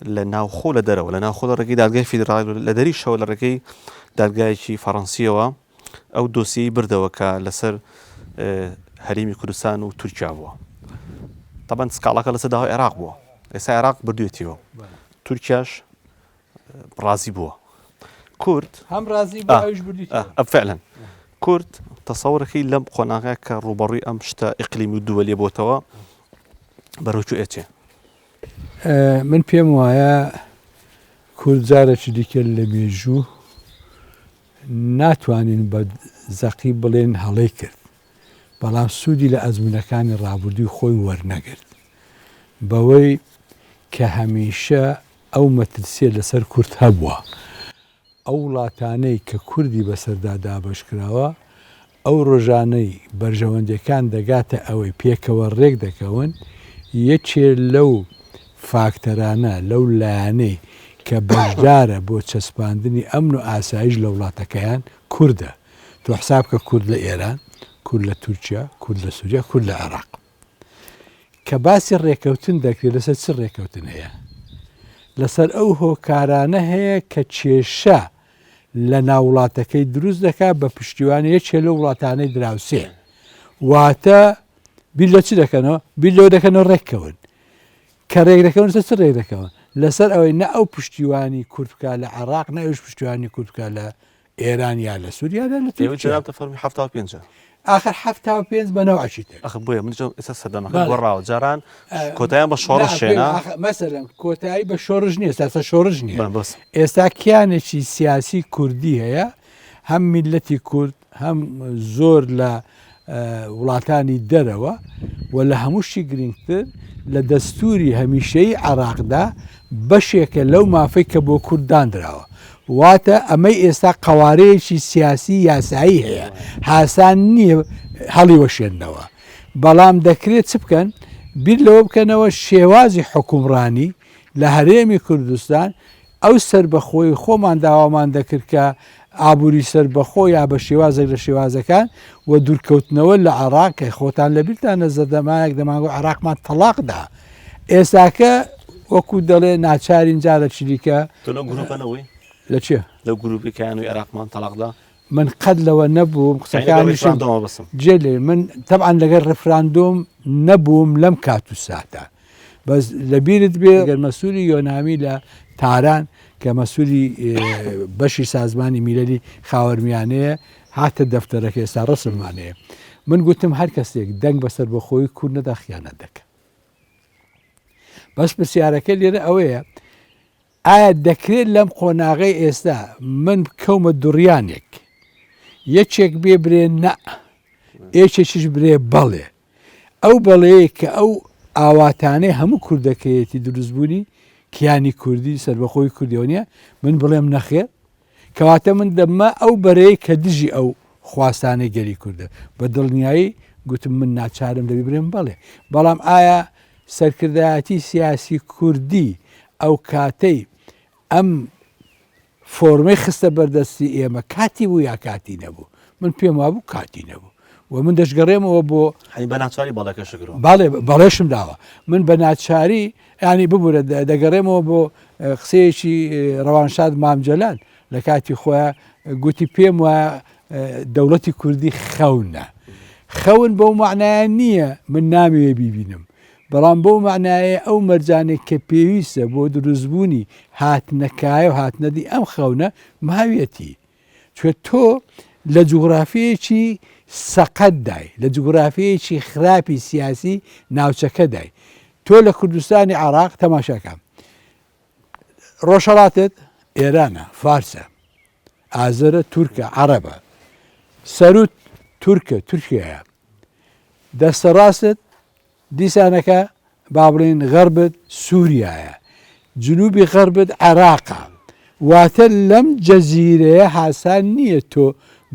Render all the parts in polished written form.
لە ناوخۆ لە دەرەوە لە ناوخۆ لە ڕێگەی دادگای فیدراڵی لە دەریشەوە لە ڕێگەی دادگایەکی فەڕەنسیەوە ئەو دۆسیەی بردەوە کە لەسەر هەرێمی کوردستان و تورکیا بووە تەبەن سکاڵاکە لەسەر داوای عێراق بووە ئێستا عێراق بردوێتیەوە تورکیاش ڕازی بووە کورد هەم ڕازی بوو ئەویش بردوویتەوە. فعلا کورد تەسەورەکەی لەم قۆناغە کە ڕووبەڕووی ئەم شتە ئیقلیمی و دووەلیە بۆتەوە بەرەو کوێ ئەچێ؟ من پێم وایە کورد جارێکی دیکە لە مێژوو ناتوانین بە زەقی بڵێن هەڵەی کرد بەڵام سوودی لە ئەزمونەکانی ڕابردووی خۆی وەرنەگرت بەوەی کە هەمیشە ئەو مەترسیە لەسەر کورد هەبووە. ئەو وڵاتانەی کە کوردی بەسەردا دابەشکراوە، ئەو ڕۆژانەی بەرژەوەندیەکان دەگاتە ئەوەی پێکەوە ڕێک دەکەون، یەکێ لەو فاکتەرانە، لەو لایەنەی کە بەشدارە بۆ چەسپاندنی ئەمن و ئاسایش لە وڵاتەکەیان، کوردە. تۆ حساب کە کورد لە ئێران، کورد لە تورکیا، کورد لە سوریا، کورد لە عێراق. کە باسی ڕێکەوتن دەکرێت لەسەر چ ڕێکەوتن هەیە؟ لەسەر ئەو هۆکارانە هەیە کە کێشە لە ناو وڵاتەکەی دروست دەکات بە پشتیوانی یەکێ لەو وڵاتانەی دراوسێ واتە بیر لە چ دەکەنەوە بیر لەوە دەکەنەوە ڕێککەون کە ڕێک دەکەون لەسەر چ ڕێک دەکەون لەسەر ئەوەی نە ئەو پشتیوانی کورد بکات لە عێراق نە ئەویش پشتیوانی کورد بکات لە ئێران یا لە سووریا یا لە ئێوە تورکیا. جەنابتە فەرمی 75 ئاخر 75 بە نەوعەکی تر. ئەخ بۆیە من جا ئێستا سەردەمەکە بەڵێ. گۆڕاوە جاران کۆتاییان بە شۆڕش نا، شێنا ئاخ مەسەلەن کۆتایی بە شۆڕش نییە ئێستا ئێستا شۆڕش نییە بە بەس ئێستا کیانێکی سیاسی کوردی هەیە هەم میللەتی کورد هەم زۆر لە وڵاتانی دەرەوە و لە هەمووشی گرنگتر لە دەستوری هەمیشەیی عێراقدا بەشێکە لەو مافەی کە بۆ کورد دانراوە. واتە ئەمەی ئێستا قەوارەیەکی سیاسی یاسایی هەیە، هاسان نییە هەڵیوەشێننەوە. بەڵام دەکرێت چ بکەن؟ بیر لەوە بکەنەوە شێوازی حوکمڕانی لە هەرێمی کوردستان ئەو سەربەخۆی خۆمان داوامان دەکرد کە ئابووری سەربەخۆ یا بە شێوازێک لە شێوازەکان و دوورکەوتنەوە لە عێراق کە خۆتان لە بیرتانە زەدەمایەک دەمانگۆ عێراقمان تەڵاق دا ئێستاکە وەکو دەڵێ ناچارین جارێکی دیکە تۆ لەو گروپە نەبووی؟ لە چێ؟ لەو گروپی کەیان و عێراقمان تەڵاق دا؟ من قەت لەوە نەبووم قسەکانیشم جێ لێ من تەبعەن لەگەر ڕیفراندۆم نەبووم لەم کات و ساتە بەس لەبیرت بێ گەر مەسولی یۆنامی لە تاران کە مەسولی بەشی سازمانی میللی خاوەرمیانەیە هاتە دەفتەرەکە ئێستا ڕسممانەیە من گوتم هەر کەسێک دەنگ بەسەر بەخۆی کورد نەدا خیانەت دەکە بەس پرسیارەکە لێرە ئەوەیە ئایا دەکرێت لەم قۆناغەی ئێستا من بکەومە دوڕیانێک یەکێک بێ برێ نا یەکێکیش برێ بەڵێ ئەو بەڵێیە کە ئەو ئاواتانەی هەموو کوردەکەیەتی دروستبوونی کیانی کوردی سەربەخۆی کوردیەوە نیە من بڵێم نەخێر کەواتە من دەبمە ئەو بەرەیە کە دژی ئەو خواستانەی گەلی کوردە بە دڵنیایی گوتم من ناچارم دەبی برێم بەڵێ بەڵام ئایا سەرکردایەتی سیاسی کوردی ئەو کاتەی ئەم فۆرمەی خستە بەردەستی ئێمە کاتی بوو یا کاتی نەبوو من پێم وابوو کاتی نەبوو و من دەشگەڕێمەوە بۆ هەنی بە ناچاری بەڵێکەشت کردووە. بەڵێ بەڵێشم داوە من بە ناچاری ینی ببورە دەگەڕێمەوە بۆ قسەیەکی ڕەوانشاد مام جەلال لە کاتی خۆیان گوتی پێم وایە دەوڵەتی کوردی خەونە خەون بەو معنایە نییە من نامەوێ بیبینم بەڵام بەو مەعنایەی ئەو مەرجانەی کە پێویستە بۆ دروستبوونی هاتنەکایە و هاتنەدی ئەم خەونە ماویەتی. چونکە تۆ لە جوگرافییەکی سەقەتدای، لە جوگرافییەکی خراپی سیاسی ناوچەکەدای. تۆ لە کوردستانی عێراق تەماشاکە ڕۆژهەڵاتت ئێرانە، فارسە، ئازەرە، تورکە، عەرەبە، سەروت تورکە، تورکیایە، دەستە ڕاستت دیسانەکە با بڵێین غەربت سوریایە جنوبی غەربت عێراقە واتە لەم جەزیرەیە هاسان نییە تۆ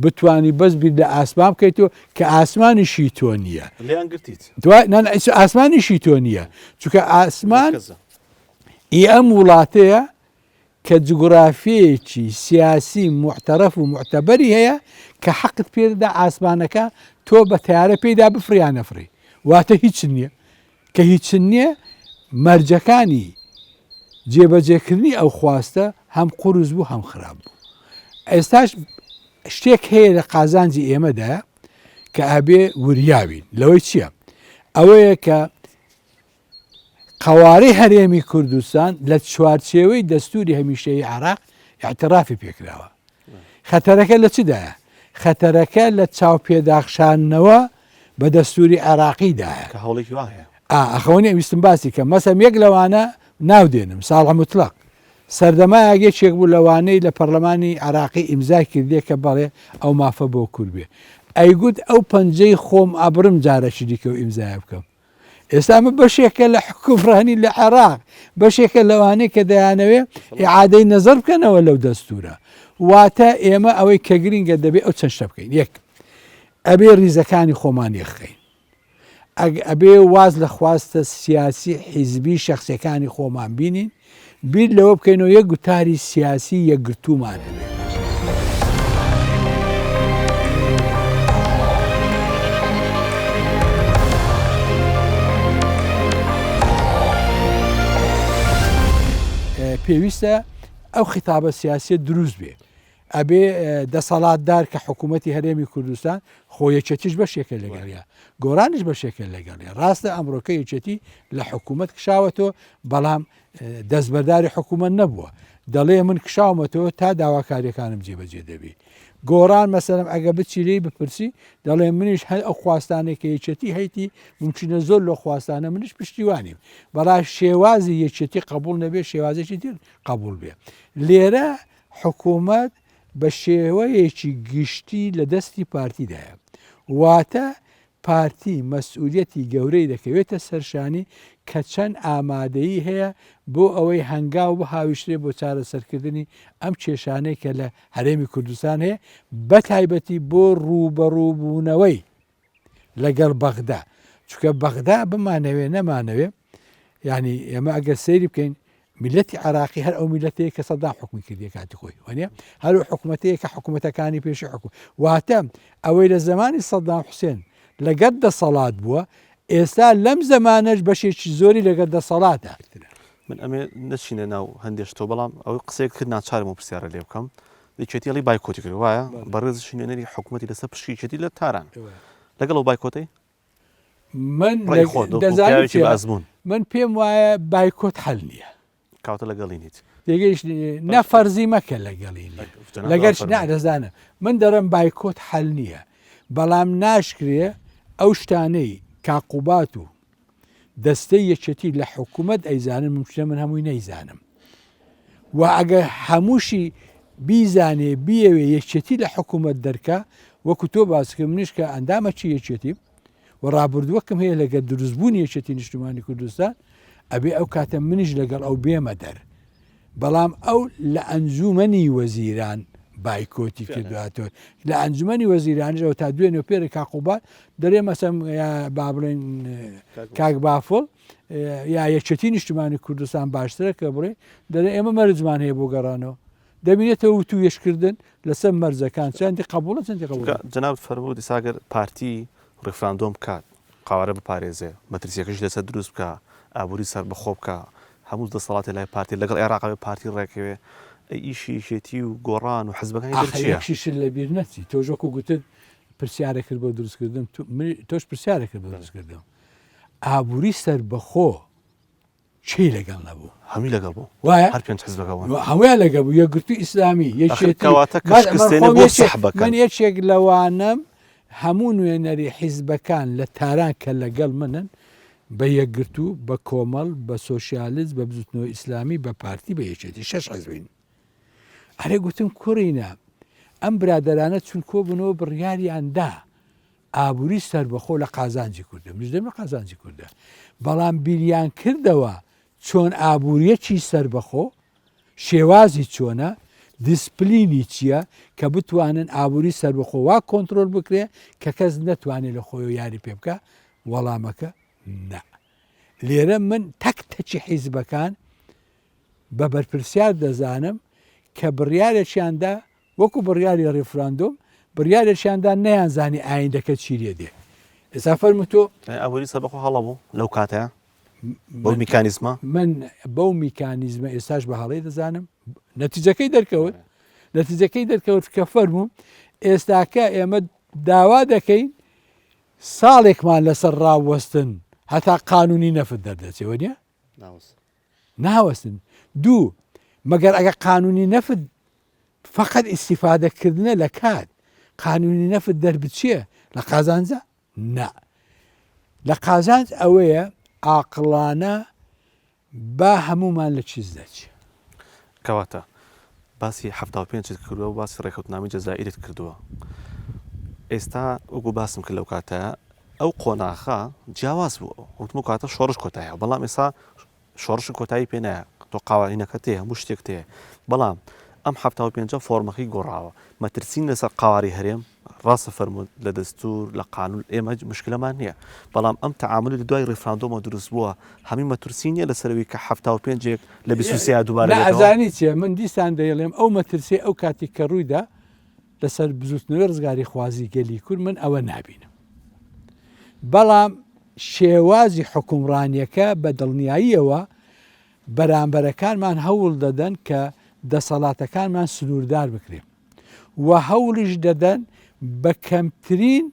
بتانی بەس بیر لە ئاسمان بکەیتەوە کە ئاسمانیشی تۆ نییە لێیان گرتیت ئاسمانیشی تۆ نییە چونکە ئاسمان ئی ئەم وڵاتەیە کە جوگرافیەیەکی سیاسی موعتەرەف و موعتەبەری هەیە کە حەقت پێ دەدا ئاسمانەکە تۆ بە تەیارە پێیدا بفڕی یا نەفڕی واتە هیچت نییە کە هیچت نییە مەرجەکانی. جێبەجێکردنی ئەو خواستە هەم قورس بوو هەم خراپ بوو. ئێستاش شتێک هەیە لە قازانجی ئێمەدایە کە ئەبێ وریا بین لەوەی چییە؟ ئەوەیە کە قەوارەی هەرێمی کوردستان لە چوارچێوەی دەستوری هەمیشەیی عێراق ئیعترافی پێکراوە. خەتەرەکە لە چدایە؟ خەتەرەکە لە چاوپێداخشاندنەوە بە دەستوری عێراقیدایە. کە هەوڵێکی وا هەیە. ئا ئەخەوە نیە ویستم باسی کەم. مەسەم یەک لەوانە ناو دێنم، ساڵح موتڵەق. سەردەمایەک یەکێک بوو لەوانەی لە پەرلەمانی عێراقی ئیمزای کردیە کە بەڵێ ئەو مافە بۆ کورد بێ. ئەیگوت ئەو پەنجەی خۆم ئەبڕم جارەکی دیکە ئەو ئیمزایە بکەم. ئێستا ئەمە بەشێکە لە حوکمڕانی لە عێراق، بەشێکە لەوانەی کە دەیانەوێ ئیعادەی نەزەر بکەنەوە لەو دەستوورە. واتە ئێمە ئەوەی کە گرینگە دەبێ ئەو چەند شتە بکەین. یەک، ئەبێ ریزەکانی خۆمان یەکخەین. ئەبێ واز لە خواستە سیاسی حیزبی شەخسیەکانی خۆمان بینین، بیر لەوە بکەینەوە یەک گوتاری سیاسی یەکگرتوومان هەبێ. پێویستە ئەو خیتابە سیاسیە دروست بێ. ئەبێ دەسەڵاتدار کە حکوومەتی هەرێمی کوردستان خۆ یەکێتیش بەشێکە لەگەڵیا گۆرانیش بەشێکە لەگەڵیا ڕاستە ئەمڕۆکە یەکێتی لە حکوومەت کشاوەتەوە بەڵام دەستبەرداری حکوومەت نەبووە دەڵێ من کشاومەتەوە تا داواکاریەکانم جێبەجێ دەبی گۆڕان مەسەرم ئەگە بچی لێی بپرسی دەڵێ منیش هەر ئەو خواستانێک کە یەکێتی هەیتی ممکنە زۆر لە خواستانە منیش پشتیوانیم بەڵا شێوازی یەکێتی قبول نەبێ شێوازێکی تر قبول بێ لێرە حکوومەت بە شێوەیەکی گشتی لە دەستی پارتیدایە. واتە پارتی مەسئولیەتی گەورەی دەکەوێتە سەرشانی کە چەند ئامادەیی هەیە بۆ ئەوەی هەنگاو بهاویشرێ بۆ چارەسەرکردنی ئەم کێشانەی کە لە هەرێمی کوردستان هەیە بە تایبەتی بۆ ڕووبەڕووبوونەوەی لەگەڵ بەغدا چونکە بەغدا بمانەوێ نەمانەوێ یعنی ئێمە ئەگەر سەیری بکەین میلەتی عراقی هەر ئەو میلەتەیە کە سەدام حکومی کردی کاتی خۆی وانە هەر حکوومەتەیە کە حکوومەتەکانی پێشی حکوم واتە ئەوەی لە زمانی سەدام حوسێن لەگەر دەسەڵات بووە ئێستا لەم زمانەش بەشێکی زۆری لەگەر دەسەڵاتە. من ئەمێ نەچینە ناو هەندێک شتۆ بەڵام ئەوەی قسەیەک کرد ناچارم و پرسیارە لێ بکەم یەکێتی ئەڵی بایکۆتی کرد وایە بەڕێزیشی نوێنەری حکوومەتی لەسەر پشکی یەکێتی لە تاران لەگەڵ ئەو بایکۆتەی من ڕای خۆت وەکو دەزانی پیاوێکی چیە بە ئەزموون من پێم وایە بایکۆت حەل نییە کاوتە لەگەڵی نیت تێگەیشتی نە فەرزی مەکە لەگەڵی نیە جەناب لەگەر فەرموو. نا دەزانم من دەڵێم بایکۆت حەل نییە بەڵام ناشکرێ ئەو شتانەی کاقوبات و دەستەی یەکێتی لە حکوومەت ئەیزانن ممکنە من هەمووی نەیزانم و ئەگەر هەمووشی بیزانێ بیەوێ یەکێتی لە حکوومەت دەرکا وەکو تۆ باس کرد منیش کە ئەندامەکی یەکێتیم و ڕابردووەکم هەیە لەگەر دروستبوونی یەکێتی نیشتمانی کوردستان ئەبێ ئەو کاتە منیش لەگەڵ ئەو بێمە دەر بەڵام ئەو لە ئەنجوومەنی وەزیران بایکۆتی کردواتۆ لە ئەنجومەنی وەزیرانیشەوە تا دوێنێ و پێرێ کاک قوباد دەرێ مەسەم با بڵێن کاک بافڵ یا یەکێتی نیشتمانی کوردستان باشترە کە بڵێ دەرێ ئێمە مەرجمان هەیە بۆ گەڕانەوە دەبینێتەوە وتووێژکردن لەسەر مەرجەکان چەندی قبوڵە چەندی قبوڵ جەنابت فەرموو دیساگەر پارتی ڕیفراندۆم بکات قەوارە بپارێزێ، مەترسیەکەشی لەسەر دروست بکا، ئابوری سەربەخۆ بکا، هەموو دەسەڵاتێ لای پارتی لەگەڵ عێراقا بێ پارتی ڕێکەوێ، ئەی ئیشی یەکێتی و گۆڕان و حزبەکانی تر ئاخر چیە؟ یەک شتت لەبیر نەچی تۆش وەکو گوتت پرسیارێک کرد بۆ دروستکردن تۆش پرسیارێک کرد بۆ دروستکردن ئابوری سەربەخۆ کێی لەگەڵ نەبوو؟ هەمووی لەگەڵ بوو. وایە؟ هەر پێنج حزبەکە بوون. هەموویان لەگەڵ بوو، یەکگرتووی ئیسلامی، ئەخر یەکێتی. کەواتە کە من شکستێنێ خۆم بۆ یەکێ سەحبەکەن؟ من یەکێک لەوانەم هەموو نوێنەری حیزبەکان لە تاران کە لەگەڵ منن بە یەکگرتوو، بە کۆمەڵ، بە سۆسیالیست، بە بزووتنەوەی ئیسلامی، بە پارتی، بە یەکێتی شەش حیزبین. ئەرێ گوتم کوڕینە ئەم برادەرانە چون کۆبوونەوە بڕیاریان دا ئابووری سەربەخۆ لە قازانجی کوردە، منیش دەم لە قازانجی کوردە، بەڵام بیریان کردەوە چۆن ئابووریەکی سەربەخۆ شێوازی چۆنە، دیسپلینی چییە کە بتوانن ئابووری سەربەخۆ وا کۆنترۆل بکرێ کە کەس نەتوانێ لە خۆیەوە یاری پێ بکا؟ وەڵامەکە نا. لێرە من تەک تەکی حیزبەکان بە بەرپرسیار دەزانم کە بڕیارێکیان دا وەکو بڕیاری ڕیفراندۆم بڕیارێکیان دا نەیانزانی ئایندەکە چی لێ دێ. ئێستا فەرموو تۆ. ئابووری سەربەخۆ هەڵە بوو لەو کاتەیا؟ بەو میکانیزمە؟ من بەو میکانیزمە ئێستاش بە هەڵەی دەزانم نەتیجەکەی دەرکەوت نەتیجەکەی دەرکەوت کە فەرموو ئێستاکە ئێمە داوا دەکەین ساڵێکمان لەسەر ڕاوەستن هەتا قانونی نەفت دەردەچێ وەنیە؟ ناوەستن دوو مەگەر ئەگە قانونی نەفت فقط ئیسیفادەکردنە لە کات قانونی نەفت دەربچێ لە قازانجە نا لە قازانج ئەوەیە ئاقڵانە با هەموومان لە چیز دەچێ. کەواتە باسی 75 ت کردووە و باسی ڕێکەوتنامەی جەزائیرت کردووە ئێستا وەکو باسم کرد لەو کاتە ئەو قۆناغە جیاواز بوو وتم ئەو کاتە شۆڕش کۆتایە بەڵام ئێستا شۆڕش کۆتایی پێ نایە تۆ قاوانینەکە تێ هەموو شتێک تێ بەڵام ئەم 75 فۆرمەکەی گۆڕاوە مەترسین لەسەر قواری هەرێم ڕاستە فەرمووت لە دەستور لە قانون ئێمە هیچ مشکلەمان نییە بەڵام ئەم تەعاملی لە دوای ڕیفراندۆمەوە دروست بووە هەمی مەترسی نییە لەسەرەوەی کە 75 ێک لە 23 یا دووبارە نا بێتەوە ئەزانی چیە من دیسان دەیڵێم ئەو مەترسیەی ئەو کاتی کە ڕوویدا لەسەر بزوتنەوەی ڕزگاریخوازی گەلی کورد من ئەوە نابینم بەڵام شێوازی حوکمڕانیەکە بە دڵنیاییەوە بەرامبەرەکانمان هەوڵ دەدەن کە دەسەڵاتەکانمان سنووردار بکرێن و هەوڵیش دەدەن بە کەمترین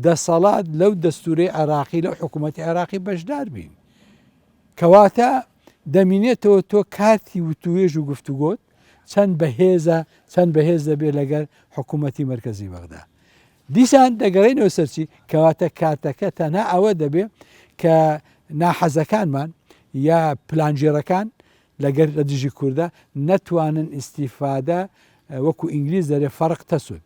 دەسەڵات لەو دەستورەی عێراقی لەو حکوومەتی عێراقی بەشدار بین کەواتە دەمینێتەوە تۆ کارتی وتوێژ و گفتوگۆت چەند بەهێزە چەند بەهێز دەبێت لەگەر حکوومەتی مرکزی بەغدا دیسان دەگەڕێینەوە سەرچی کەواتە کارتەکە تەنها ئەوە دەبێ کە ناحەزەکانمان یا پلانگێڕەکان لەگەر لە دژی کوردە نەتوانن ئیستیفادە وەکو ئینگلیز دەرێ فەرق تەسود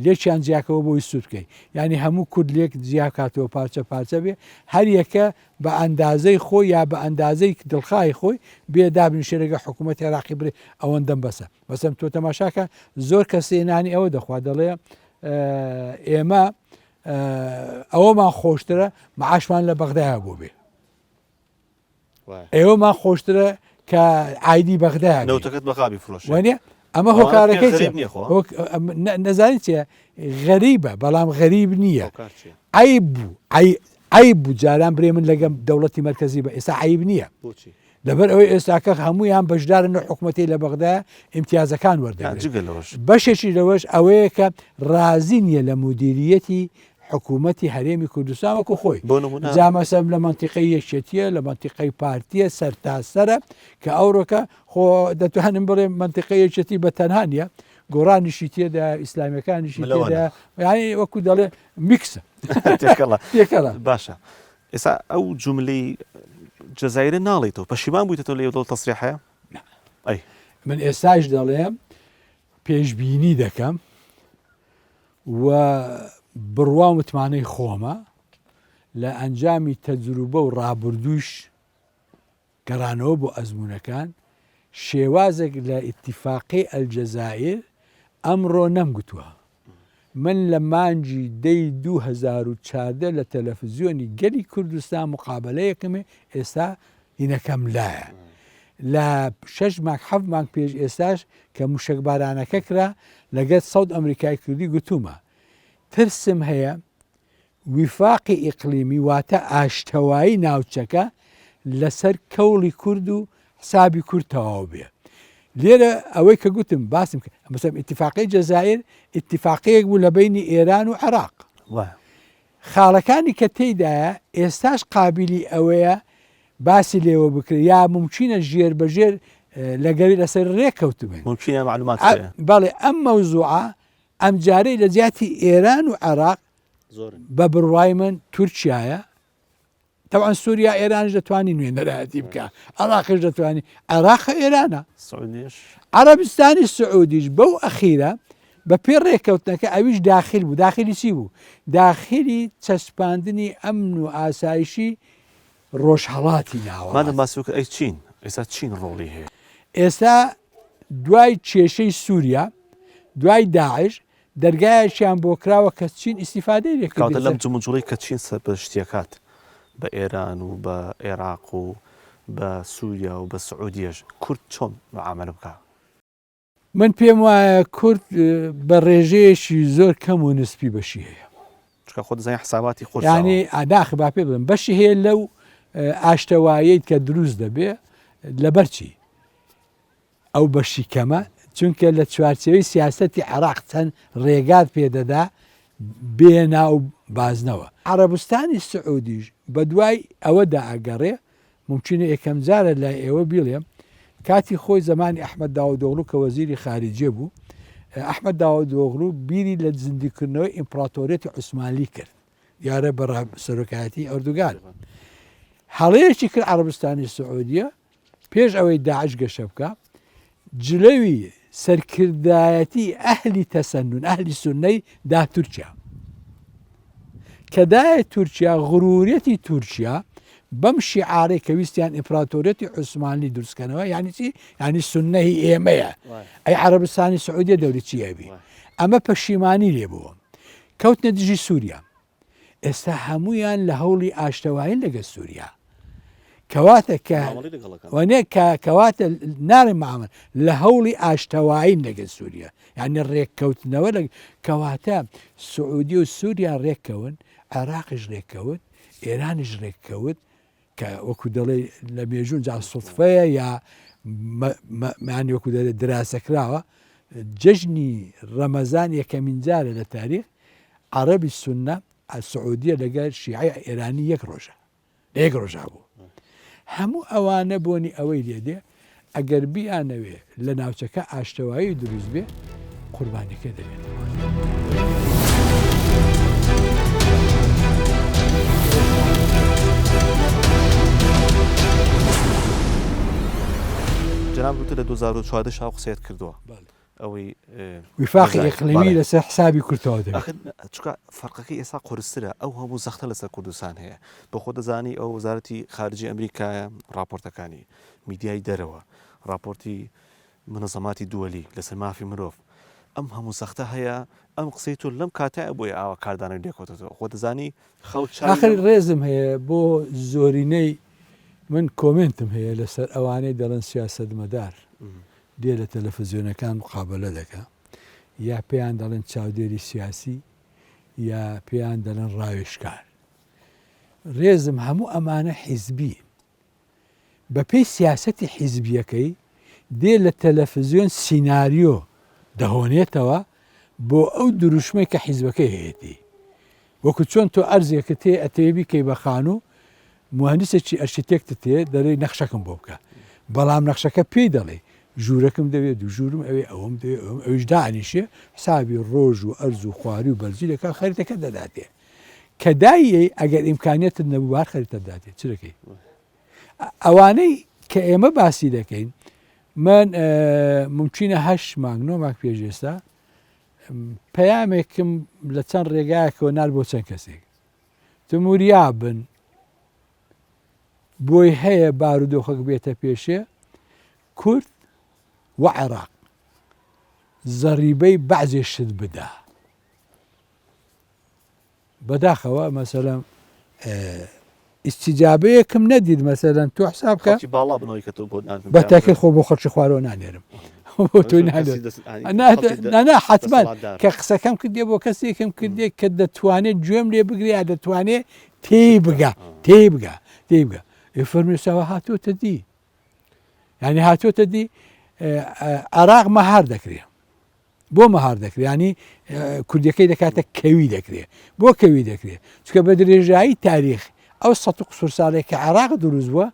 لێکیان جیاکەوە بۆی سوود بکەی یعنی هەموو کورد لێک جیاکاتەوە پارچە پارچە بێ هەر یەکە بە ئەندازەی خۆی یا بە ئەندازەی دڵخوای خۆی بێ دابنیشێ لەگە حکوومەت عێراقی برێ ئەوەندەم بەسە مەسەم تۆ تەماشاکە زۆر کەسێ نانی ئەوە دەخوا دەڵێ ئێمە ئەوەمان خۆشترە معاشمان لە بەغدایە بۆ بێ ئێوەمان خۆشترە کە ئایدی بەغدا نەوتەکەت بەغابی فرۆش وانە ئەمە هۆکارەکەی نەزانی چیە غەریبە بەڵام غەریب نییە عیب بوو عیب بوو جاران برێ من لەگەم دەوڵەتی مرکزی بە ئێستا عیب نییە لەبەر ئەوەی ئێستاکە هەموویان بەشدارن لە حکومەتەی لە بەغدا ئیمتیازەکان وەردەگرن. جگە لەوەش. بەشێکی لەوەش ئەوەیە کە ڕازی نییە لە مودیریەتی حکومەتی هەرێمی کوردستان وەکو خۆی. بۆ نمونە. جا مەسەلەن لە مەنتیقەی یەکێتییە، لە مەنتیقەی پارتییە، سەرتاسەرە کە ئەوڕۆکە خۆ دەتوانم بڵێم مەنتیقەی یەکێتی بە تەنها نییە، گۆڕانیشی تێدایە، ئیسلامییەکانیشی تێدایە، یانی وەکو دەڵێ میکسە. تێکەڵە. تێکەڵە. باشە. ئێستا ئەو جوملەی جەزایرە ناڵێیتەوە پەشیمان بوویتەوە لە ئەو تەسریحەیە؟ نا. ئەی. من ئێستاش دەڵێم پێشبینی دەکەم و بڕوا و متمانەی خۆمە لە ئەنجامی تەجروبە و ڕابردووش گەڕانەوە بۆ ئەزموونەکان، شێوازێک لە ئیتیفاقی ئەلجەزائیر ئەمڕۆ نەمگوتووە. من لە مانگی دەی 2014 لە تەلەفزیۆنی گەلی کوردستان مقابەلەیەکم ئێستا هینەکەم لایە. لە شەش مانگ حەفت مانگ پێش ئێستاش کە موشەکبارانەکە کرا لەگەر سەوت ئەمریکای کوردی گوتوومە ترسم هەیە ویفاقی ئیقلیمی واتە ئاشتەوایی ناوچەکە لەسەر کەوڵی کورد و حسابی کورد تەواو بێ. لێرە ئەوەی کە گوتم باسم کرد مەسەلەن ئیتیفاقی جەزائیر ئیتیفاقیەک بوو لە بەینی ئێران و عێراق. خاڵەکانی کە تێیدایە ئێستاش قابیلی ئەوەیە باسی لێوە بکرێت یا مومکینە ژێر بە ژێر لەگەری لەسەر ڕێککەوتبن. مومکینە مەعلومات هەیە. بەڵێ ئەم مەوزوعە ئەمجارەی لە جیاتی ئێران و عێراق بە بڕوای من تورکیایە تەوان سووریا ئێرانش دەتوانانی نوێنەرایەتی بکە عراقش دەتوانانی عێراق ئێرانە عربستانی سعودیش بەو ئەخیرە بە پێ ڕێککەوتنەکە ئەویش داخل بوو داخلی چی بوو داخلی چەسپاندنی ئەمن و ئاسایشی ڕۆژهەڵاتی ناوەڕاست. مادەم باسی کرد ئەی چین ئێستا چین ڕۆڵی هەیە؟ ئێستا دوای کێشەی سووریا، دوای داعش، دەرگایەکیان بۆ کراوە کە چین ئیستیفادەی لێ کەواتە کردێ. لەم جموجوڵەی کە چین سەرپەرشتیەکات بە ئێران و بە ئێراق و بە سووریا و بە سعودیەش کورد چۆن معامەلە بکا؟ من پێم وایە کورد بە ڕێژەیەکی زۆر کەم و نسبی بەشی هەیە. چونکە خۆت دەزانی حساباتی قورسە. یانی ناخ با پێ بڵێم بەشی هەیە لەو ئاشتەواییت کە دروست دەبێ لەبەر چی؟ ئەو بەشی کەمە، چونکە لە چوارچێوەی سیاسەتی عێراق چەند ڕێگات پێ دەدا بێیە ناو بازنەوە. عەڕەبستانی سعودیش بەدوای ئەوەدا ئەگەڕێ، مومکینە یەکەم جارە لای ئێوە بیڵێم، کاتی خۆی زەمانی ئەحمەد داودئۆغڵو کە وەزیری خاریجیە بوو، ئەحمەد داودئۆغڵو بیری لە زیندووکردنەوەی ئیمپڕاتۆریەتی عوسمانلی کرد، دیارە بە سەرۆکایەتی ئەردوگان. هەڵەیەکی کرد عەڕەبستانی سعودیە، پێش ئەوەی داعش گەشە بکا جلەوی سەرکردایەتی ئەهلی تەسەنون ئەهلی سوننەی دا تورکیا کە دایە تورکیا غروریەتی تورکیا بەم شیعارەی کە ویستیان ئیمپراتۆریەتی عوسمانلی دروستکەنەوە یعنی چی یعنی سوننە هی ئێمەیە ئەی عەرەبستانی سعودیە دەوری چی ئەبی ئەمە پەشیمانی لێ بووە کەوتنە دژی سووریا ئێستا هەموویان لە هەوڵی ئاشتەوایین لەگەل سووریا کەواتە کە وانە کە کەواتە ناڵێ معامل لە هەوڵی ئاشتەوایین لەگەل سووریا یعنی ڕێککەوتنەوە لە کەواتە سعودی و سووریا ڕێککەون عێراقیش ڕێککەوت ئێرانیش ڕێککەوت کە وەکو دەڵێ لە مێژوون جا سوتفەیە یا مانی وەکو دەڵێ دراسەکراوە جەژنی ڕەمەزان یەکەمین جارە لە تاریخ عەرەبی سوننە سعودیە لەگەر شیعەی ئێرانی یەک ڕۆژە لە یەک ڕۆژا بوو هەموو ئەوانە بۆنی ئەوەی لێدێ ئەگەر بیانەوێ لە ناوچەکە ئاشتەوایی دروست بێ قوربانیەکە دەبێت. جەناب وتت لە 2014 شا قسەیەت کردووە ئەوەی ویفاقی ئیقلیمی لەسەر حسابی کورتەوە دەبێت. ئاخر چونکە فەرقەکەی ئێستا قورسترە ئەو هەموو زەختە لەسەر کوردستان هەیە بۆ خۆ دەزانی ئەو وەزارەتی خارجی ئەمریکایە ڕاپۆرتەکانی میدیای دەرەوە ڕاپۆرتی منەزەماتی دووەلی لەسەر مافی مرۆڤ ئەم هەموو زەختە هەیە ئەم قسەی تۆ لەم کاتە بۆیە ئاوا کاردانەوەی لێکەوتەوە خۆ دەزانی خەڵک چاوی ئاخر ڕێزم هەیە بۆ زۆرینەی من کۆمێنتم هەیە لەسەر ئەوانەی دەڵێن سیاسەتمەدار دێ لە تەلەفزیۆنەکان مقابەلە دەکا یا پێیان دەڵێن چاودێری سیاسی یا پێیان دەڵێن ڕاوێژکار. ڕێزم هەموو ئەمانە حیزبین. بە پێی سیاسەتی حیزبیەکەی دێ لە تەلەفزیۆن سیناریۆ دەهۆنێتەوە بۆ ئەو دروشمەی کە حیزبەکەی هەیەتی. وەکو چۆن تۆ ئەرزێکت هەیە ئەتەوێ بیکەی بە خانوو، موهەندیسێکی ئەرشیتێکتت هەیە دەڵێی نەخشەکم بۆ بکە، بەڵام نەخشەکە پێی دەڵێی ژوورەکم دەوێ، دوو ژوورم ئەوێ، ئەوەم دەوێ، ئەوەم، ئەویش دائەنیشێ حسابی ڕۆژ و ئەرز و خواری و بەرزی دەکا خەریتەکەت دەداتێ. کە داییەی ئەگەر ئیمکانیەتت نەبوو هەر خەریتەت داتێ چ دەکەی؟ ئەوانەی کە ئێمە باسی دەکەین من مومکینە هەشت مانگ نۆ مانگ پێش ئێستا پەیامێکم لە چەند ڕێگایەکەوە نارد بۆ چەند کەسێک وتم وریا بن بۆی هەیە بارودۆخەک بێتە پێشێ کورد و عێراق زەریبەی بەعزێ شت بدا بەداخەوە مەسەلەن ئیستیجابەیەکم نەدیت مەسەلەن تۆ حساب بکە خەڵکی باڵا بنەوەی کە تۆ بۆ ناردن بە تاکە خۆ بۆ خەڵکی خوارەوە نانێرم بۆ تۆی نانێرم نا حتمما کە قسەکەم کردێ بۆ کەسێکم کردێ کە دەتوانێت گوێم لێ بگرێ یا دەتوانێت تێی بگا تێی بگا تێی بگا فەرمیساوە هاتووەتە دی یعنی هاتووەتە دی عێراق مەهار دەکرێ بۆ مەهار دەکرێ ینی کوردەکەی دەکاتە کەوی دەکرێ بۆ کەوی دەکرێ چکە بە درێژایی تاریخ ئەو سە و قسوور ساڵێک کە عێراق دروست بووە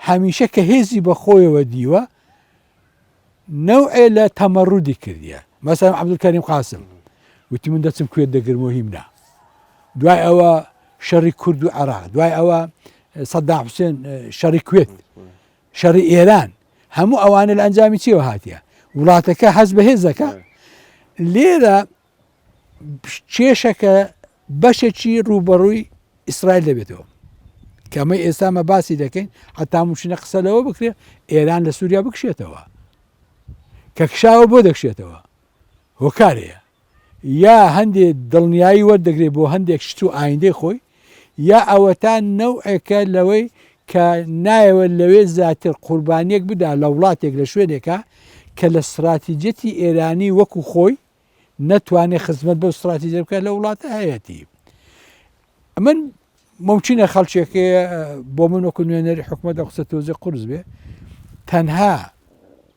هەمیشە کە هێزی بە خۆیەوە دیوە نەوعێ لە تەمەڕودی کردیە مەسەلەن عەبدولکەریم قاسم وتی من دەچم کوێت دەگرم و هیمنا دوای ئەوە شەڕی کورد و عێراق دوای ئەوە سەدام حوسێن شەڕی کوێت شەڕی ئێران هەموو ئەوانە لە ئەنجامی چیەوە هاتیە وڵاتەکە هەست بە هێزەکە لێرە کێشەکە بەشێکی ڕووبەڕووی ئیسرائیل دەبێتەوە کەمەی ئێستا مە باسی دەکەین حتا مشینە قسە لەوە بکرێت ئێران لە سووریا بکشێتەوە کە کشاوە بۆ دەکشێتەوە هۆکارەیە یا هەندێ دڵنیایی وەردەگرێت بۆ هەندێک شت و ئایندەی خۆی، یا ئەوەتا نەوعێکە لەوەی کە نایەوێت لەوێ زیاتر قوربانیەک بدا لە وڵاتێک لە شوێنێکا کە لە ستراتیجیەتی ئێرانی وەکو خۆی نەتوانێت خزمەت بەو ستراتیجە بکات لە وڵاتە هەیەتی. من ممکنە خەڵکێکێ بۆ من وەکو نوێنەری حکومەت ئەو قسە تۆزێ قورس بێ تەنها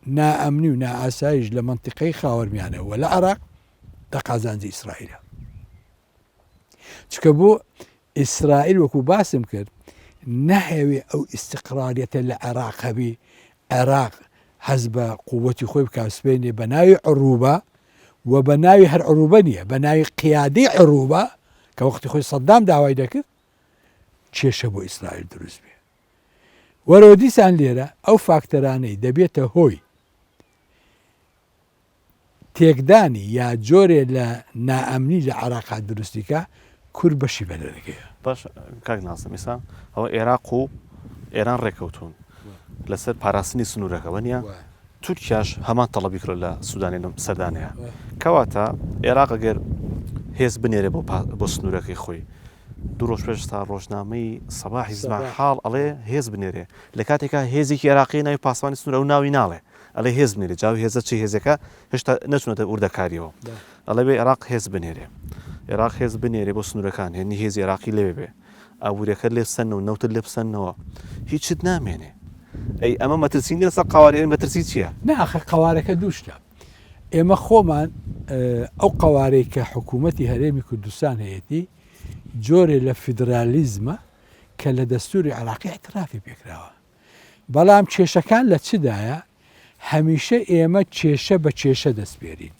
نائەمنی و نائاسایش لە مەنتیقەی خاوەرمیانە و لە عێراق لە قازانجی ئیسرائیلە چکە بۆ ئیسرائیل وەکو باسم کرد نەهەوێ ئەو ئیستقراریەتە لە عێراق هەبی عێراق هەز بە قووەتی خۆی بکا سبەینێ بە ناوی عروبە و بە ناوی هەر عروبە نییە بە ناوی قیادەی عروبە کە وەختی خۆی سەدام داوای دەکرد کێشە بۆ ئیسرائیل دروست بێ وەرەوە دیسان لێرە ئەو فاکتەرانەی دەبێتە هۆی تێکدانی یا جۆرێ لە نائەمنی لە عێراقا دروستی کا، کورد بەشی بەرەکەیە. باش کاک نازم ئیسا ئەوە ئێراق و ئێران ڕێکەوتوون لەسەر پاراستنی سنوورەکە وەنیە؟ تورکیاش هەمان تەڵەبی کردوە لە سودانی لەم سەردانەیە کەواتە ئێراق ئەگەر هێز بنێرێ بۆ بۆ سنوورەکەی خۆی دوو ڕۆژ پێش تا ڕۆژنامەی سەباحی زمان حاڵ ئەڵێ هێز بنێرێ لە کاتێکا هێزێکی عێراقی ناوی پاسەوانی سنوور ئەو ناوی ناڵێ ئەڵێ هێز بنێرێ جا ئەو هێزە چ هێزێکە هێشتا نەچوونەتە وردەکاریەوە ئەڵێ بێ عێراق هێز بنێرێ عێراق هێز بنێرێ بۆ سنوورەکان هێنی هێزی عێراقی لەوێ بێ ئابووریەکەت لێ بسەنەوە نەوتت لێ بسەنەوە هیچت نامێنێ ئەی ئەمە مەترسی نیە لەسەر قەوارەی مەترسی چییە؟ نا ئاخر قەوارەکە دوو شتە ئێمە خۆمان ئەو قەوارەی کە حکوومەتی هەرێمی کوردستان هەیەتی جۆرێ لە فیدرالیزمە کە لە دەستوری عێراقی اعترافی پێکراوە بەڵام کێشەکان لە چدایە هەمیشە ئێمە کێشە بە کێشە دەسپێرین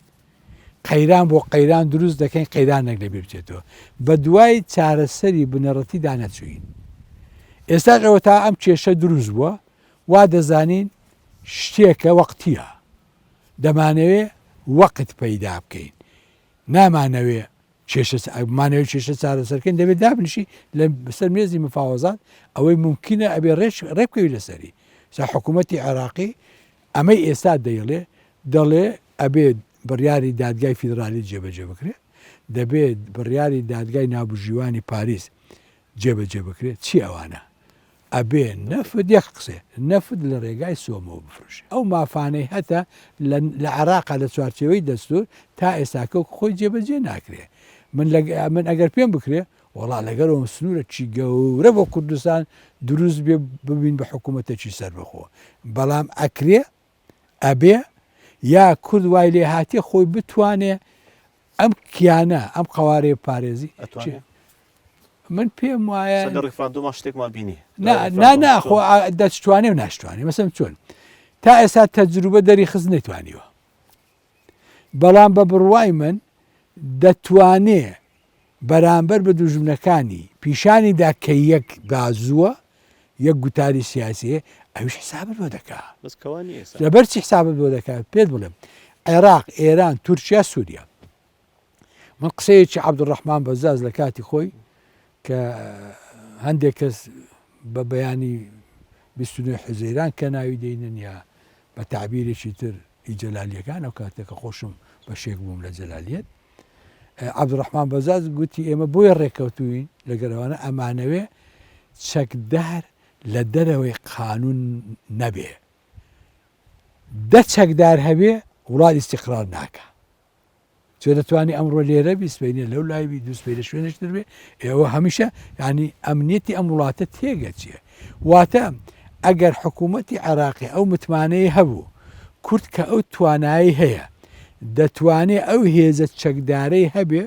قەیران بۆ قەیران دروست دەکەین قەیرانێک لەبیر بچێتەوە بە دوای چارەسەری بنەڕەتیدا نەچووین ئێستاش ئەوە تا ئەم کێشە دروست بووە وا دەزانین شتێکە وەقتیە دەمانەوێ وەقت پەیدا بکەین نامانەوێ کێشە بمانەوێت کێشە چارەسەرکەین دەبێت دابنیشی لە سەر مێزی مفاوەزات ئەوەی ممکنە ئەبێ ڕێک ڕێبکەوی لەسەری سا حکوومەتی عێراقی ئەمەی ئێستا دەیڵێ دەڵێ ئەبێ بڕیاری دادگای فیدرالی جێبەجێ بکرێ دەبێت بڕیاری دادگای ناوبژیوانی پاریس جێبەجێ بکرێت چی ئەوانە ئەبێ نەفت یەک قسەیە نەفت لە ڕێگای سۆمەوە بفرۆشێ ئەو مافانەی هەتە لە لە عێراقا لە چوارچێوەی دەستور تا ئێستاکە وەک خۆی جێبەجێ ناکرێ من لە من ئەگەر پێم بکرێ وەڵا لەگەر ئەوم سنوورەکی گەورە بۆ کوردستان دروست بێ ببین بە حکوومەتێکی سەربەخۆ بەڵام ئەکرێ ئەبێ یا کورد وای لێ هاتیە خۆی بتوانێ ئەم کیانە ئەم قەوارەیە بپارێزی ئەتوانێ؟ من پێم وایە لە ڕیفراندۆما شتێکمان بینی نا نا نا خۆ دەشتوانێ و ناشتوانێ مەسەم چۆن تا ئێستا تەجروبە دەری خست نەیتوانیوە بەڵام بە بڕوای من دەتوانێ بەرامبەر بە دوژمنەکانی پیشانی دا کە یەک بازووە یەک گوتاری سیاسی هەیە ئەویش حسابت بۆ دەکا بەس کەوا نییە ئێستا. لەبەر چی حسابت بۆ دەکا پێت بڵێم عێراق ئێران تورکیا سووریا من قسەیەکی عەبدولڕەحمان بەزاز لە کاتی خۆی کە هەندێک کەس بە بەیانی 29 حوزەیران کە ناوی دەینن یا بە تەعبیرێکی تر ئی جەلالیەکان ئەو کاتە کە خۆشم بەشێک بووم لە جەلالیەت عەبدولڕەحمان بەزاز گوتی ئێمە بۆیە ڕێککەوتووین لەگەر ئەوانە ئەمانەوێ چەکدار لە دەرەوەی قانون نەبێ دە چەکدار هەبێ وڵات ئیستیقرار ناکا چۆ دەتوانی ئەمڕۆ لێرە بی سبەینێ لەو لای بی دوو سبەی لە شوێنێکی تر بێ ئێوە هەمیشە یعنی ئەمنیەتی ئەم وڵاتە تێگەچێ واتە ئەگەر حکوومەتی عێراقی ئەو متمانەی هەبوو کورد کە ئەو توانایی هەیە دەتوانێ ئەو هێزە چەکدارەی هەبێ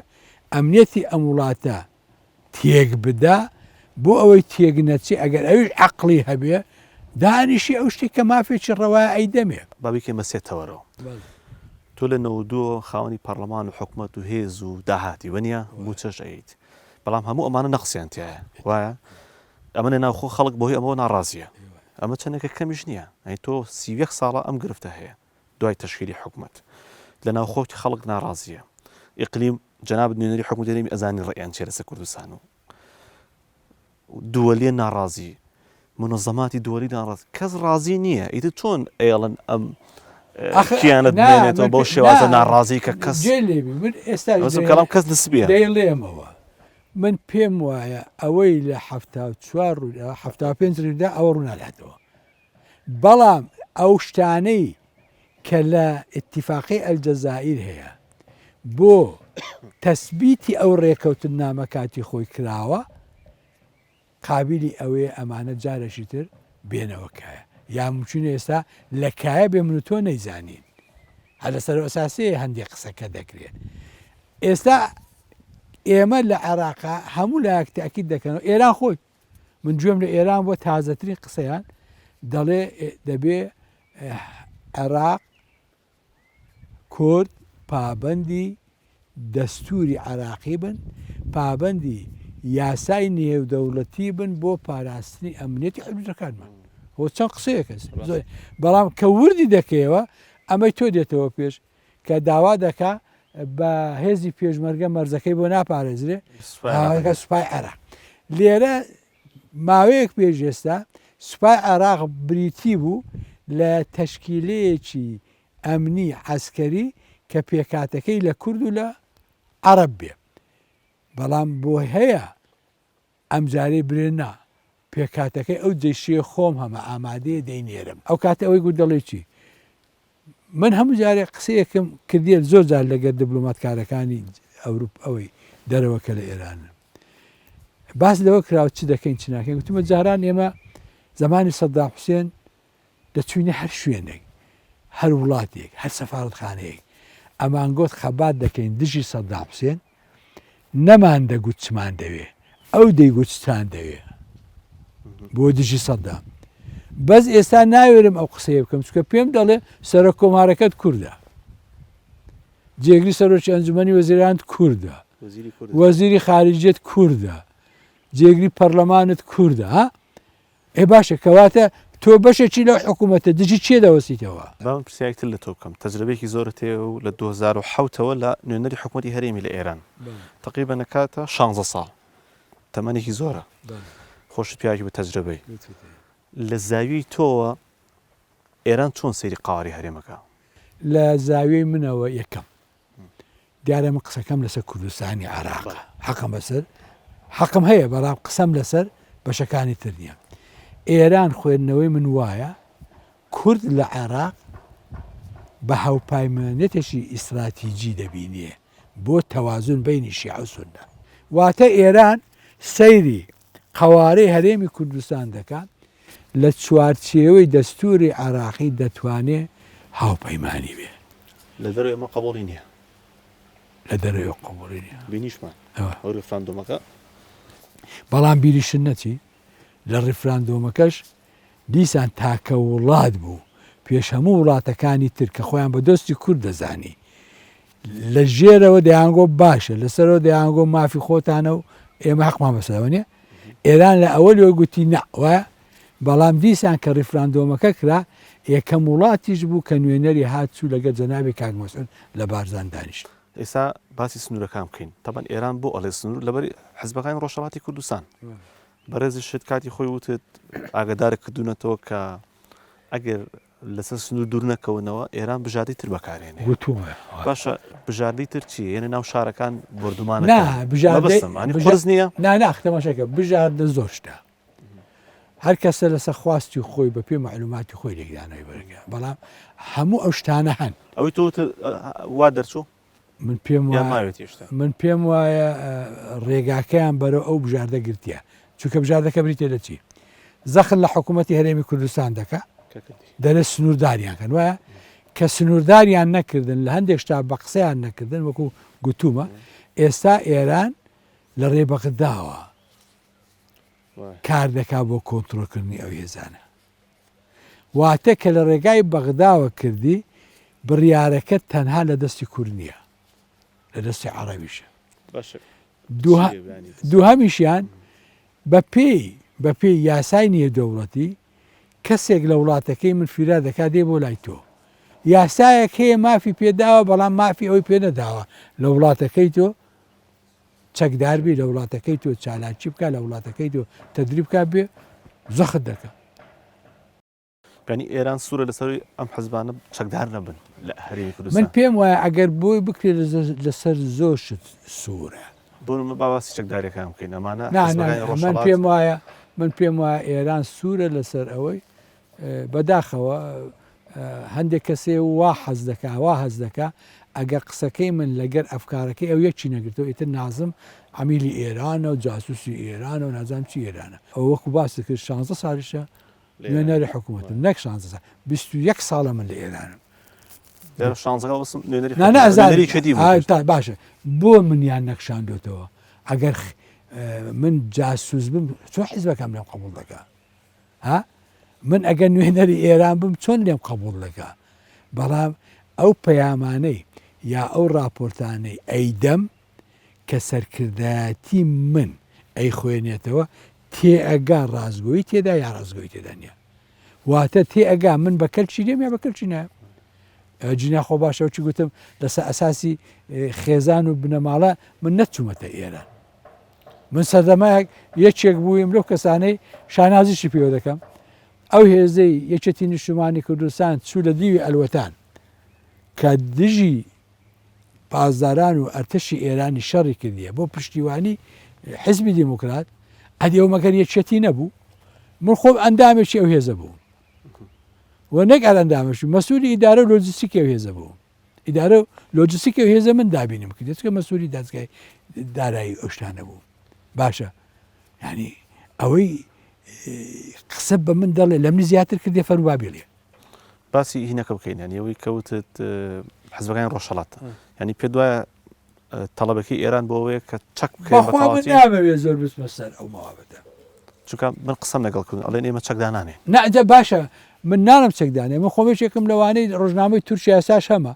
ئەمنیەتی ئەم وڵاتە تێک بدا بۆ ئەوەی تێک نەچێ ئەگەر ئەویش عەقڵی هەبێ دانیشی ئەو شتێک کە مافێکی ڕەوایە ئەیدەمێ. با بیکەین بە سێ تەوەرەوە. تۆ لە 92 ەوە خاوەنی پەڕلەمان و حکومەت و هێز و داهاتی وەنیە؟ مووچەش ئەیەیت. بەڵام هەموو ئەمانە نەقسیان تیایە. وایە؟ ئەمە لە ناوخۆ خەڵک بەهۆی ئەمەوە ناڕازییە. ئەمە چەندێکە کەمیش نییە. یانی تۆ 31 ساڵە ئەم گرفتە هەیە. دوای تەشکیلی حکومەت. لە ناوخۆ خەڵک ناڕازییە. ئیقلیم جەنابت نوێنەری حکومەتی هەرێمی ئەزانی ڕەئیان چیە لەسەر کوردستان و دووەلیە ناڕازی منەزەماتی دووەلی ناڕاز کەس ڕازی نییە ئیتر چۆن ئێڵن ئەم کیانت بمێنێتەوە بەو شێوازە ناڕازی کە کەس من ئێستا کەڵام کەس نسبیە دەیڵێمەوە من پێم وایە ئەوەی لە ه چوار ه پێنج ڕوودا ئەوە ڕووناداتەوە بەڵام ئەو شتانەی کە لە ئیتیفاقی ئەلجەزائیر هەیە بۆ تەسبیتی ئەو ڕێکەوتننامە کاتی خۆی کراوە. قابیلی ئەوەیە ئەمانە جارێکی تر بێنەوە کایە یا مومکینە ئێستا لە کایە بێ من و تۆ نەیزانین هەر لەسەر ئەو ئەساسەیە هەندێک قسەکە دەکرێت ئێستا ئێمە لە عێراقا هەموو لایەک تاکید دەکەنەوە ئێران خۆی من گوێم لە ئێران بۆ تازەترین قسەیان دەڵێ دەبێ عێراق کورد پابەندی دەستوری عێراقی بن، پابەندی یاسای نێودەوڵەتی بن بۆ پاراستنی ئەمنیەتی حدودەکانمان. خۆ چەند قسەیەکە زۆر بەڵام کە وردی دەکەیەوە ئەمەی تۆ دێتەوە پێش کە داوا دەکا بە هێزی پێشمەرگە مەرزەکەی بۆ ناپارێزرێ سوپای عێراق لێرە ماوەیەک پێش ئێستا سوپای عێراق بریتی بوو لە تەشکیلەیەکی ئەمنی عەسکەری کە پێکهاتەکەی لە کورد و لە عەڕەب بێ بەڵام بۆ هەیە ئەمجارەی برێ نا پێکهاتەکەی ئەو جەیشەیە خۆم هەمە ئامادەیە دەینێرم ئەو کاتە ئەوەی گوت دەڵێی چی من هەموو جارێک قسەیەکم کردیە زۆر جار لەگەر دبلۆماتکارەکانی ئەوروپ ئەوەی دەرەوە کە لە ئێرانن باس لەوە کراوە چ دەکەین چ ناکەین گوتمە جاران ئێمە زمانی سەدام حوسێن دەچوینە هەر شوێنێک هەر وڵاتێک هەر سەفاەتخانەیەک ئەمان گۆت خەبات دەکەین دژی سەدام حوسێن نەمان دەگوت چمان دەوێ ئەو دەیگوت چتان دەوێ بۆ دژی سەدام بەس ئێستا ناوێرم ئەو قسەیە بکەم چکە پێم دەڵێ سەرۆک کۆمارەکەت کوردە جێگری سەرۆکی ئەنجومەنی وەزیرانت کوردە وەزیری خارجیت کوردە جێگری پەرلەمانت کوردە ها ئێ باشە کەواتە تۆ بەشێکی لەو حکوومەتە دژی چێ دەوەستیتەوە؟ با من پرسیارێک تر لە تۆ بکەم، تەجرەبەیەکی زۆرت هەیە و لە 2007 ەوە لە نوێنەری حکوومەتی هەرێمی لە ئێران تەقریبەن ئەکاتە شانزە ساڵ، تەمەنێکی زۆرە، خۆشت پیاوێکی بە تەجرەبەی، لە زاویەی تۆوە ئێران چۆن سەیری قەوارەی هەرێمەکە؟ لە زاویەی منەوە یەکەم دیارە من قسەکەم لەسەر کوردستانی عێراقە حەقم بەسەر حەقم هەیە بەڵام قسەم لەسەر بەشەکانی تر نییە ئێران خوێندنەوەی من وایە کورد لە عێراق بە هاوپایمانێتێکی ئیستراتیجی دەبینێ بۆ تەوازن بینی شیعە و سوننە واتە ئێران سەیری قەوارەی هەرێمی کوردستان دەکات لە چوارچێوەی دەستووری عێراقی دەتوانێ هاوپەیمانی بێ. لە دەرەوەی ئەمە قبوڵی نییە. لە دەرەوەی ئەو قبوڵی نییە. بینیشمان ئەو ڕیفراندۆمەکە. بەڵام بیریشت نەچی لە ڕیفراندۆمەکەش دیسان تاکە وڵات بوو پێش هەموو وڵاتەکانی تر کە خۆیان بە دۆستی کورد دەزانی لە ژێرەوە دەیانگۆ باشە لەسەرەوە دەیانگۆ مافی خۆتانە و ئێمە حەقمان بەسەرەوە نیە ئێران لە ئەوەلیەوە گوتی نا وایە بەڵام دیسان کە ڕیفراندۆمەکە کرا یەکەم وڵاتیش بوو کە نوێنەری هات چوو لەگەر جەنابی کاک مەسعود لە بارزان دانیشت. ئێستا باسی سنوورەکان بکەین تەبەن ئێران بۆ ئەڵێ سنوور لەبەر حزبەکانی ڕۆژهەڵاتی کوردستان بەڕێزیشت کاتی خۆی وتت ئاگادارە کردوونەتەوە کە ئەگەر لەسەر سنوور دوور نەکەونەوە ئێران بژاردەی تر بەکارێنێ. گوتوومە. باشە بژاردەی تر چییە؟ یەنە ناو شارەکان بۆردومان نا بژاردەی قورس نییە؟ نا نا تەماشاکە بژاردە زۆر شتە. هەر کەسە لەسەر خواستی خۆی بە پێی مەعلوماتی خۆی لێکدانەوەی بەرگە بەڵام هەموو ئەو شتانە هەن. ئەوەی تۆ وا دەرچوو؟ من پێم من پێم وایە ڕێگاکەیان بەرەو ئەو بژاردە گرتیە چونکە بژاردەکە بریتە لە چی زەخت لە حکوومەتتی هەرێمی کوردستان دەکا دەرە سنوورداریان کەن وایە کە سنوورداریان نەکردن لە هەندێک شتا بە قسەیان نەکردن وەکو گوتومە ئێستا ئێران لە ڕێ بەغداوە کار دەکا بۆ کۆنتترۆلکردنی ئەو هێزانە واتە کە لە ڕێگای بەغداوە کردی بڕیارەکە تەنها لە دەستی کورد نییە لە دەستی عەڕەبیشە. دووهەمیشیان بە پێی بە پێی یاسای نێودەوڵەتی کەسێک لە وڵاتەکەی من فیرار دەکات دێ بۆ لای تۆ یاسایەک هەیە مافی پێداوە بەڵام مافی ئەوەی پێ نەداوە لە وڵاتەکەی تۆ چەکدار بی لە وڵاتەکەی تۆ چالاکی بکە لە وڵاتەکەی تۆ تەدریب بکە بێ زەخت دەکە. یانی ئێران سوورە لەسەر ئەم حزبانە چەکدار نەبن لە هەرێمی کوردستان. من پێم وایە ئەگەر بۆی بکرێت لەسەر زۆر شت سوورە. بۆ نموونە با باسی چەکداریەکان بکەین ئەمانە نا نا من پێم وایە من پێم وایە ئێران سوورە لەسەر ئەوەی بەداخەوە هەندێک کەسێ وا حەز دەکا وا هەست دەکا ئەگەر قسەکەی من لەگەر ئەفکارەکەی ئەو یەکی نەگرتەوە ئیتر نازم عەمیلی ئێرانە و جاسوسی ئێرانە و نازانم چی ئێرانە. ئەوە وەکو باست کرد شانزە ساڵیشە نوێنەری حکوومەتم نەک شانزە ساڵ 21 ساڵە من لە ئێرانم. لێرە شانزەکە وەسم نوێنەری نا نا ئەزانم. نوێنەری کێ دی بوو؟ تا باشە بۆ منیان نەکشاندۆتەوە ئەگەر من جاسوس بم چۆن حیزبەکەم لێم قبوڵ دەکا؟ ها من ئەگەر نوێنەری ئێران بم چۆن لێم قبوڵ دەکا؟ بەڵام ئەو پەیامانەی یا ئەو ڕاپۆرتانەی ئەیدەم کە سەرکردایەتی من ئەیخوێنێتەوە تێئەگا ڕاستگۆیی تێدا یا ڕاستگۆیی تێدا نییە واتە تێئەگا من بە کەلکی دێم یا بە کەلکی نایەم جینا خۆ باشە چی گوتم لەسەر ئەساسی خێزان و بنەماڵە من نەچوومەتە ئێران من سەردەمایەک یەکێک بوویم لەو کەسانەی شانازیشی پێوە دەکەم ئەو هێزەی یەکێتی نیشتمانی کوردستان چوو لە دیوی ئەلوەتان کە دژی پاسداران و ئەرتەشی ئێرانی شەڕی کردیە بۆ پشتیوانی حزبی دیموکرات ئەدی ئەو مەگەر یەکێتی نەبوو من خۆم ئەندامێکی ئەو هێزە بووم و نەک ئەر ئەندامەش مەسوولی ئیدارە و لۆجستیکی ئەو هێزە بووم ئیدارە و لۆجستیکی ئەو هێزە من دابینم کرد چکە مەسوولی دادگای دارایی ئەو شتانە بوو باشە یعنی ئەوەی قسە بە من دەڵێ لە منی زیاتر کردێ فەرموو با بیڵێ باسی هینەکە بکەین یعنی ئەوەی کەوتت حزبەکانی ڕۆژهەڵات یعنی پێ دوایە تەڵەبەکەی ئێران بۆ ئەوەیە کە چەک بکەین بەخوا من نامەوێت زۆر بچمە سەر ئەو مەوابەتە چونکە من قسەم لەگەڵ کردن ئەڵێن ئێمە چەک دانانێن نا جا باشە من ناڵم چەک دانێ من خۆم یەکێکم لەوانەی ڕۆژنامەی تورکیا ئێستاش هەمە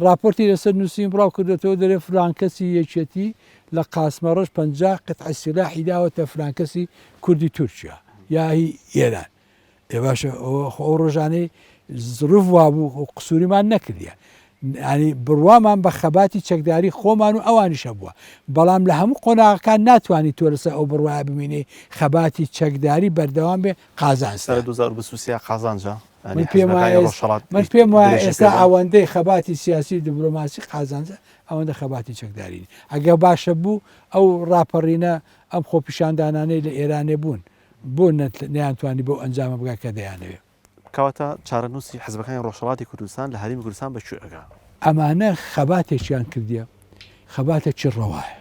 ڕاپۆرتی لەسەر نووسین بڵاو کردێتەوە دەرێ فلان کەسی یەکێتی لە قاسمەڕەش 50 قطعە سلاحی داوەتە فلان کەسی کوردی تورکیا یا هی ئێران ئێ باشە ئەوە خۆ ئەو ڕۆژانەی زروف وابوو خۆ قسوریمان نەکردیە ینی بڕوامان بە خەباتی چەکداری خۆمان و ئەوانیش هەبووە بەڵام لە هەموو قۆناغەکان ناتوانانی تۆ لەسەر ئەو بڕوایە بمینی خەباتی چەکداری بەردەوام بێ قازانج سەر 2023 قازانجە من پێم وایە من پێم وایە ئێستا ئەوەندەی خەباتی سیاسی و دیبلۆماسی قازانجە ئەوەندە خەباتی چەکداری ئەگە باشە بوو ئەو ڕاپەڕینە ئەم خۆپیشاندانانەی لە ئێرانێ بوون بۆ نەیانتوانی بەو ئەنجامە بگا کە دەیانەوێ؟ کەواتە چارەنووسی حزبەکانی ڕۆژهەڵاتی کوردستان لە هەرێمی کوردستان بە کوێ ئەگا؟ ئەمانە خەباتێکیان کردیە، خەباتێکی ڕەوایە،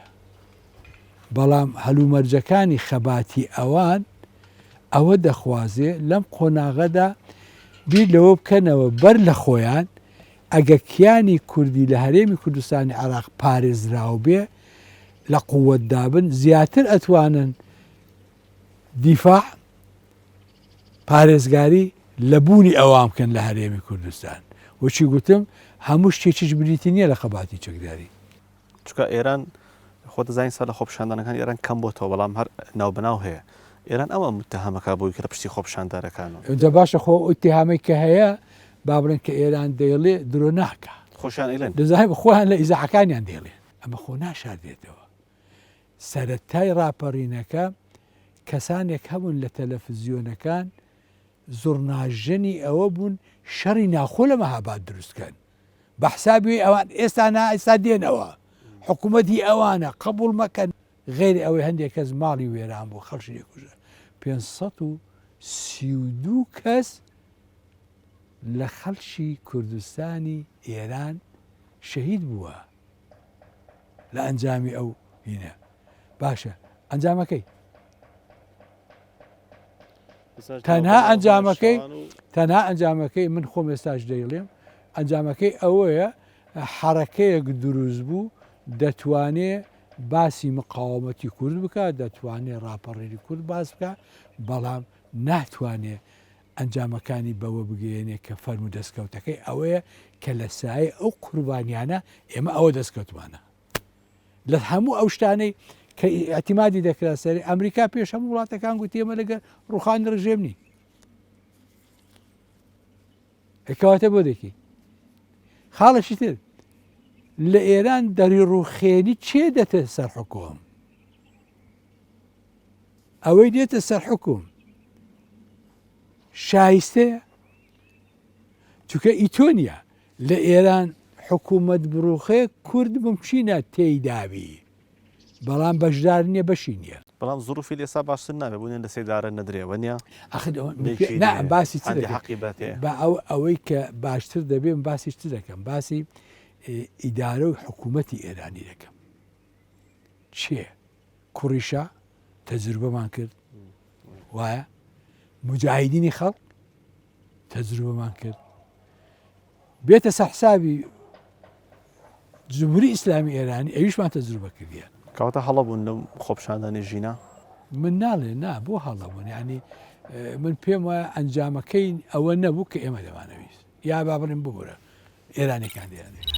بەڵام هەلومەرجەکانی خەباتی ئەوان ئەوە دەخوازێ لەم قۆناغەدا بیر لەوە بکەنەوە بەر لە خۆیان ئەگە کیانی کوردی لە هەرێمی کوردستانی عێراق پارێزراو بێ لە قووەتدابن زیاتر ئەتوانن دیفاع، پارێزگاری لە بوونی ئەوان بکەن لە هەرێمی کوردستان. وەکی گوتم هەموو شتێکیش بریتی نییە لە خەباتی چەکداری. چونکە ئێران خۆت دەزانی سا لە خۆپیشاندانەکانی ئێران کەم بۆتەوە بەڵام هەر ناوبەناو هەیە. ئێران ئەوە متهەمەکە بۆی کە لە پشتی خۆپیشاندەرەکانن. جا باشە خۆ ئەو ئیتیهامەی کە هەیە با بڵێن کە ئێران دەیڵێ درۆ ناکا. خۆشیان ئەیڵێن. دەزانی خۆیان لە ئیزاعەکانیان دەیڵێن. ئەمە خۆ ناشاردرێتەوە. سەرەتای ڕاپەڕینەکە کەسانێک هەبوون لە تەلەفزیۆنەکان زوڕناژەنی ئەوە بوون شەڕی ناوخۆ لە مەهاباد دروست کەن بە حسابی ئەوان ئێستا نا ئێستا دێنەوە حکوومەت هی ئەوانە قبوڵ مەکەن غەیری ئەوەی هەندێک کەس ماڵی وێران بوو خەڵکی لێ کوژرا 532 کەس لە خەڵکی کوردستانی ئێران شەهید بووە. لە ئەنجامی ئەو هینە باشە ئەنجامەکەی تەنها ئەنجامەکەی تەنها ئەنجامەکەی من خۆم ئێستاش دەیڵێم ئەنجامەکەی ئەوەیە حرەکەیەک دروست بوو دەتوانێ باسی مقاومەتی کورد بکە دەتوانێ ڕاپەڕێنی کورد باس بکە بەڵام ناتوانێ ئەنجامەکانی بەوە بگەیەنێ کە فەرموو دەستکەوتەکەی ئەوەیە کە لە سایەی ئەو قوربانیانە ئێمە ئەوە دەستکەوتمانە لە هەموو ئەو شتانەی کە ئیعتیمادی دەکرا سەری ئەمریکا پێش هەموو وڵاتەکان گوتی ئێمە لەگەر ڕوخانی ڕژێم نین کەواتە بۆ دەکەی خاڵێکی تر لە ئێران دەری ڕوخێنی چێ دەتە سەر حکۆم ئەوەی دێتە سەر حوکم شایستەیە چونکە ئیتۆ نییە لە ئێران حکوومەت بڕوخێ کورد ممکنە تێیدابی بەڵام بەشدار نییە بەشی نییە. بەڵام زروفی لێسا باشتر نابێ بونیان لە سێدارە نەدرێ وەنیە؟ ئەخر نا باسی چ دەکەی با ئەو ئەوەی کە باشتر دەبێ من باسی چ دەکەم باسی ئیدارە و حکوومەتی ئێرانی دەکەم چێ؟ کوڕیشە تەجروبەمان کرد وایە مجاهیدینی خەڵک تەجروبەمان کرد بێتە سەر حسابی جمهوری ئیسلامی ئێرانی ئەویشمان تەجروبە کردیە. کەواتە هەڵە بوون لەو خۆپیشاندانەی ژینا؟ من ناڵێ نا بۆ هەڵە بوون یانی من پێم وایە ئەنجامەکەی ئەوە نەبوو کە ئێمە دەمانەویست یا با بڵێم ببورە ئێرانیەکان دەیانەویست.